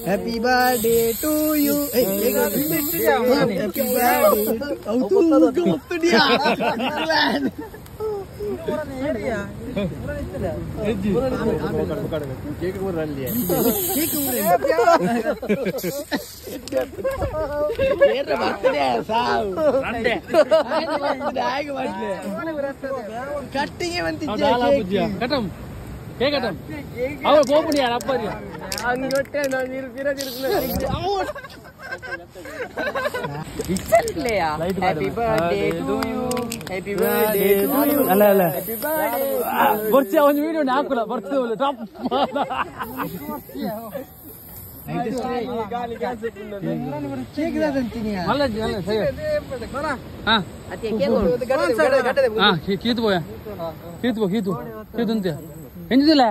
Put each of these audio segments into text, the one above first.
Happy birthday to you. Hey, happy birthday. Happy birthday to you. Happy birthday to you. ಅಲ್ಲ ಅಲ್ಲ Happy birthday. ಬರ್ಸಿ ಒಂದು video ಹಾಕಲ್ಲ ಬರ್ಸಿ top ಅಲ್ಲ ಅಲ್ಲ ಸರಿ ಹಾ ಹಾ ಕೀತು ಪೋಯ ಕೀತು ಪೋ ಕೀತು ಕೀತು ಅಂತ್ಯ ಎಂಜಿಲ್ಲ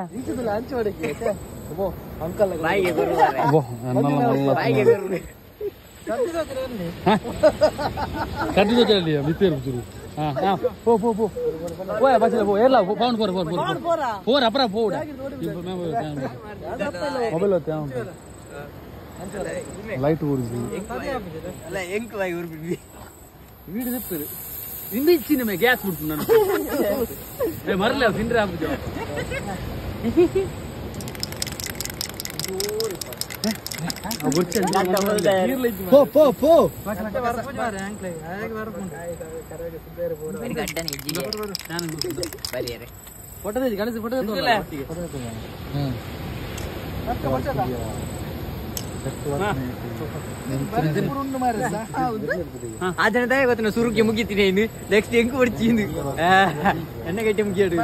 ಲೈಟ್ ಗ್ಯಾಸ್ ಬಿಡ್ತು ನಾನು ಮರಲ್ಲ ತಿಂದ್ರೆ ಹಾಕುದು ಪೋ ಪೋ ಪೋ ಆಚರಣೆ ಗೊತ್ತ ಸುರುಕ್ಕೆ ಮುಗಿತೀನಿ ಇನ್ನು ನೆಕ್ಸ್ಟ್ ಹೆಂಗ್ ಬರ್ತೀನಿ ಎಣ್ಣೆ ಗಟ್ಟಿ ಮುಗಿಯೋದು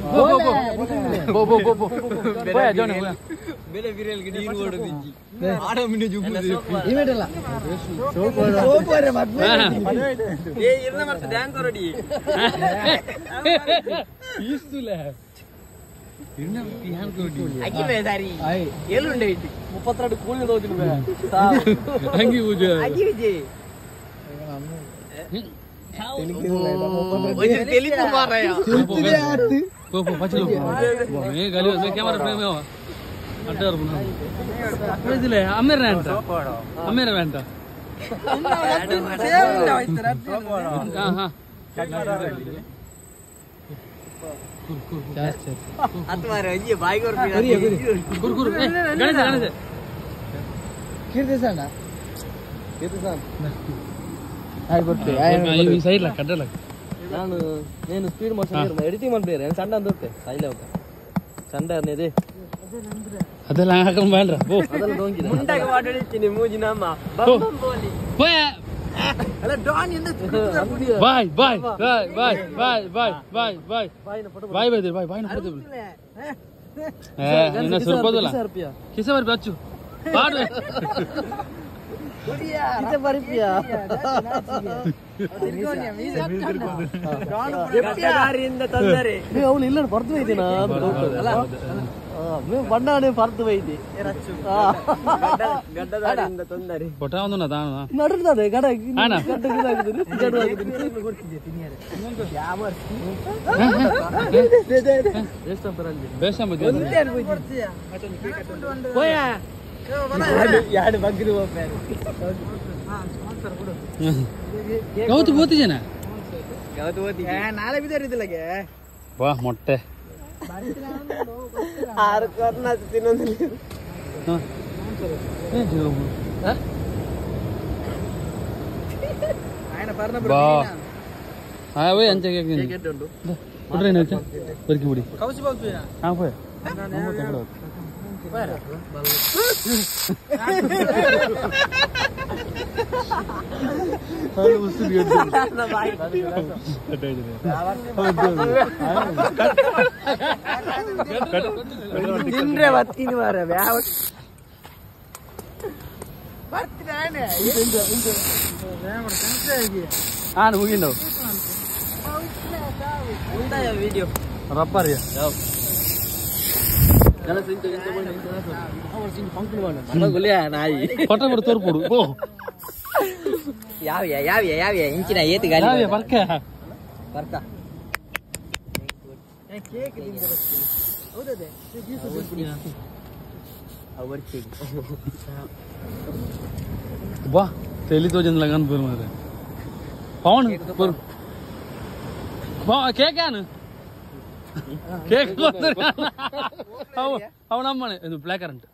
ಬೋ ಬೋ ಬೋ ಬೋ ಹೋಯ ಜೋನೆ ಬೇರೆ ಬಿರಿಯಲ್ಗೆ ನೀರು ಓಡೋದಿಜ್ಜಿ ಆಡ ಮಿನ್ನು ಜುಗ್ಗುದು ಇವೇಟಲ್ಲ ಸೋಪೋರೆ ಮದ್ವೆ ಏ ಇರ್ನ ಮತ್ತೆ ಡ್ಯಾನ್ಸ್ ಹೊರಡಿ ಈಸ್ತುಲೆ ಇರ್ನ ಧ್ಯಾನ್ ಕೊಡಿ ಅಕ್ಕಿ ಬೇ ಸಾರಿ ಎಲ್ಲುಂಡೆ ಇಟ್ಟು 32 ಕೂಲಿ ದೋದಿನ ಬೇ ಹಂಗಿ ಪೂಜೆ ಅಕ್ಕಿ ವಿಜಯ್ ತೆಲಿಪು ಮಾರಾಯ ಪೋ ಪೋ ಪಚ್ಚಲು ಮೇ ಗಲಿ ಮೇ ಕ್ಯಾಮೆರಾ ಫ್ರೇಮ್ ಯಾವ ಅಡ್ಡಾರ್ ಬುನ ಪ್ರಜಿಲೆ ಅಮೇರ ಅಂತ ಅಮೇರ ಅಂತ ಹಾ ಹಾ ಅತ್ವಾರ ಅಜ್ಜಿ ಬಾಯಿಗೆ ಗುರು ಗುರು ಗಣೇಶ ಗಣೇಶ ಕೀರ್ತಿಸಣ್ಣ ಈ ಸೈಡ್ ಲ ಕಡ್ಡಲ ನಾನು నేను ಸ್ಪೀಡ್ ಮೋಷನ್ ಎಡಿಟಿಂಗ್ ಮಾಡ್ಬೇರೆ ಸಣ್ಣ ಅಂದುತ್ತೆ ಸೈಲೆ ಹೋಗ ಸಣ್ಣ ಅರ್ನೇದೆ ಅದೆಲ್ಲ ಹಾಕೊಂಡು ಬೇಡ್ರ ಬೋ ಅದೆಲ್ಲ ಡೋಂಗಿ ಮುಂಡಾಗ ಮಾತಾಡಿದ್ದೀನಿ ಮೂಜಿ ನಮ್ಮ ಬಂ ಬೋಲಿ ಹೋಯ ಅಲ್ಲ ಡಾನ್ ಇಂದ bye bye bye bye bye bye bye bye bye bye bye bye ನಪಡ ಏ ನಿನ್ನ ಸುರ್ಪದಲ್ಲ ಕಿಸೆ ಬರ್ ಬಚ್ಚು ಬಾಡು ಕಿಸೆ ಬರಿಪಿಯಾ ತೊಂದರೆ ನೀವು ಅವಳು ಇಲ್ಲ ಬರ್ದು ಹೋಯ್ತಿನಾ ಅಲ್ಲ ನೀವು ಬಣ್ಣಾನೆ ಬರ್ದು ಹೋಯ್ತಿ ಗಡ್ಡದಾರಿಯಿಂದ ತೊಂದರೆ ಕೊಟ್ಟ ಒಂದು ದಾನ ನಡುತ್ತದೆ ಗಡ ಆಣ. ಗಡ್ಡ ಇದಾಗುದು ಜಡು ಆಗುದು ಬೇಸ ಎರಡು ಬಗ್ಗದು ಹೋಗ್ತಾರೆ ಗೌತು ಬೋತಿ ಜನ ಯಾವತ್ತು ಓದಿ ನಾಳೆ ಬಿದ್ದಾರಿದ್ದಲಗೆ ವಾ ಮೊಟ್ಟೆ ಆರು ಕರ್ನ ತಿನ್ನೊಂದಿಲ್ಲ ಬಾ ಅವೇ ಅಂಚೆ ಬಿಡ್ರಿ ಬರ್ಕಿ ಬಿಡಿ ಹಾಂ ಪೋಯ್ ತಿಂದ್ರೆ ಬತ್ತೀನಿ ಮಾರ ಯಾವ ಹಾಂ ಮುಗಿಂದವು ವಿಡಿಯೋ ರಬ್ಬರ್. ಪಟ ಬರ ತೋರ್ಪುಡು ಪೋ. ಯಾವ್ಯ ಯಾವ್ಯ ಯಾವ್ಯ ಇಂಚಿನ ಏತ್ ಗಾಲಿ. ಯಾವ್ಯ ಬರ್ಕ ಬರ್ಕ. ಬಾ ತೆಲಿ ತೋಜನ್ ಲಗನ್ ಬರ್ ಮಾರೆ ಪವನ್ ಬರ್ ಬಾ. ಕೇಕ್ ಯಾನು ಕೇಕ್ ಅವ ಅವ ನಮ್ಮನೆ. ಇದು ಬ್ಲ್ಯಾಕ್ ಕರೆಂಟ್.